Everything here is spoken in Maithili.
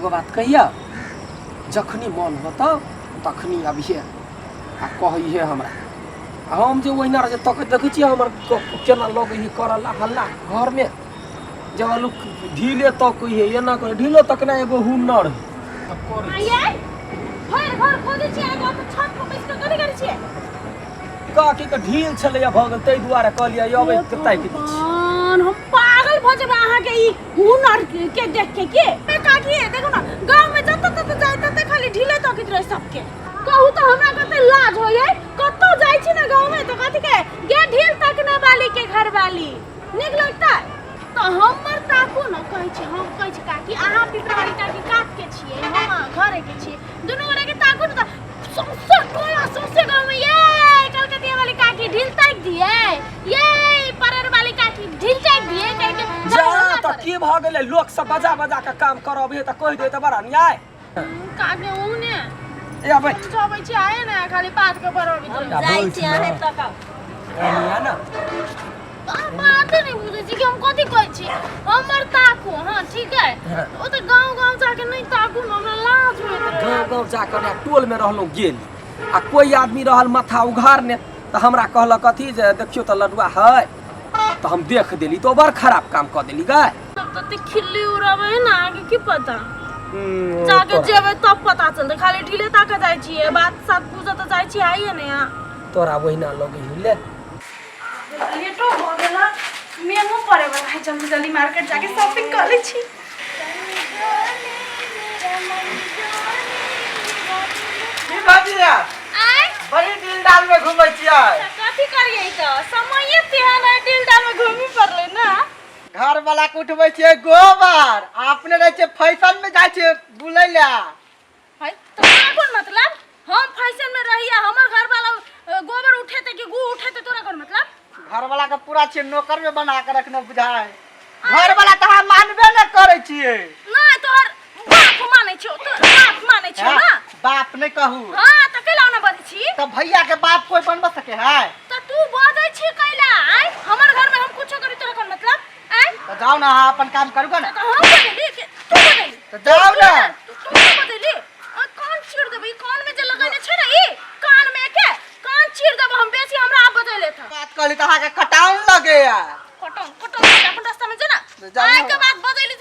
एगो बात कहिया, जखनी मन होतौ तखनी अबिहे आ कहिहे हमरा। आ हम जे ओहिना रहै तक देखै छियै हमर केना लगै है करला हल्ला घरमे, जब लोक ढीले तकै है एना करे ढीलो तकना एगो हुनर है तब करै छी। आइए भरि घर खोजै छियै, एगो तऽ छत पर बैस कऽ कथी करै छियै? काकी के ढील छलैया भऽ गेल, ताहि दुआरे कहलियै अबै तऽ ताकि दै छी। भगवान, हम पागल भऽ जेबै अहाँके ई हुनर के देख के। के ए काकी, देखो ना गाँव में जतऽ ततऽ जाइ ततऽ खाली ढीले तकैत रहै सबके। कहू तऽ हमरा कते लाज होइए, कतौ जाइ छी ना गाँव में तऽ कथी के गे ढील तकने वाली के घर वाली नीक लगता है? तऽ हमर ताकू न कहै छी, हम कहै छी काकी अहाँ पिपरावाली काकी कात के छियै, हम घरे के छियै, दुनू गोटे के ताकू न तऽ सौंसे टोला सौंसे गाँव में ये कलकतिया वाली काकी ढील ताकि दिए, ये परेर वाली काकी ढील ताकि दिए कह के जा गाँव हल्ला तऽ करे। की भऽ गेलै, लोक सब बजा बजा के काम करब तऽ कहि दे तऽ बड़ा न्याय। काके उने ए बैठ समझाबै छी आए ने खाली बात के बरोबी हम आ जाइ बोल छी छी अहें ना। तक आउ। एनिया ना बात नहीं बुझै छी कि हम कथी कहै छी। हमर ताकू हाँ ठीक है, हाँ। ओ तऽ गाँव गाँव जाके नहीं ताकू न हमरा लाज होइत रहे। गाँव गाँव जाकर ने टोल में रहलहुँ गेल आ कोई आदमी रहल माथा उघारने तऽ हमरा कहलक कथी जे देखियौ तऽ लडुआ है, तऽ हम देख देली तो बड़ खराब काम कऽ देली गाय। तब तते खिल्ली उड़ाबै है ना आगे की पता, जाके जेबै तब पता चलतै। खाली ढीले ताके जाइ छियै, बात सात पूजा तऽ जाइ छियै आइए ने यहाँ। तोरा ओहिना लगै है ले। लेटो भऽ गेल, मेमो पड़े वाला है, जल्दी जल्दी मार्केट जाके शॉपिंग कर लै छी। की भजिया आय बड़ी दिल डाल में घूमै छियै? कथी करियै तऽ समये तेहन है, दिल डाल में घूमी पड़लै ना। घर वाला के उठबै छियै गोबर आ अपने रहै छियै फैशन में जाइ छियै बुलै लए। है तो का कोन मतलब, हम फैशन में रही आ हमर घर वाला गोबर उठेते कि गु उठेते, तोरा कोन मतलब? घर वाला के पूरा छियै नौकर में बना के रखने बुझाय। घर वाला तऽ अहाँ मानबे ने करै छियै। नहीं तोहर बाप मानै छौ, तोहर बाप मानै छौ ना? बाप नहीं कहू। हाँ तऽ कैला ओना बजै छी? तऽ भैया के बाप कोई बनब सके है? तऽ तू बजै छी कैला? आय हमर घर में हम कुछो करी तोरा कोन मतलब? आय तऽ जाओ ना अहाँ अपन काम करू ना। तऽ हम बजली कि तू बजली? तऽ जाओ ना। तू तू बजली? आ कान चीर देबै, ई कान में जे लगेने छै ना ई कान में के कान चीर देबै हम, बेसी हमरा आब बजै लेत। बात कहली तऽ अहाँके कटाउन लगैया। कटन कटन अपन रास्ता में जे ना। जाउ आय ना। के बाद बजैली।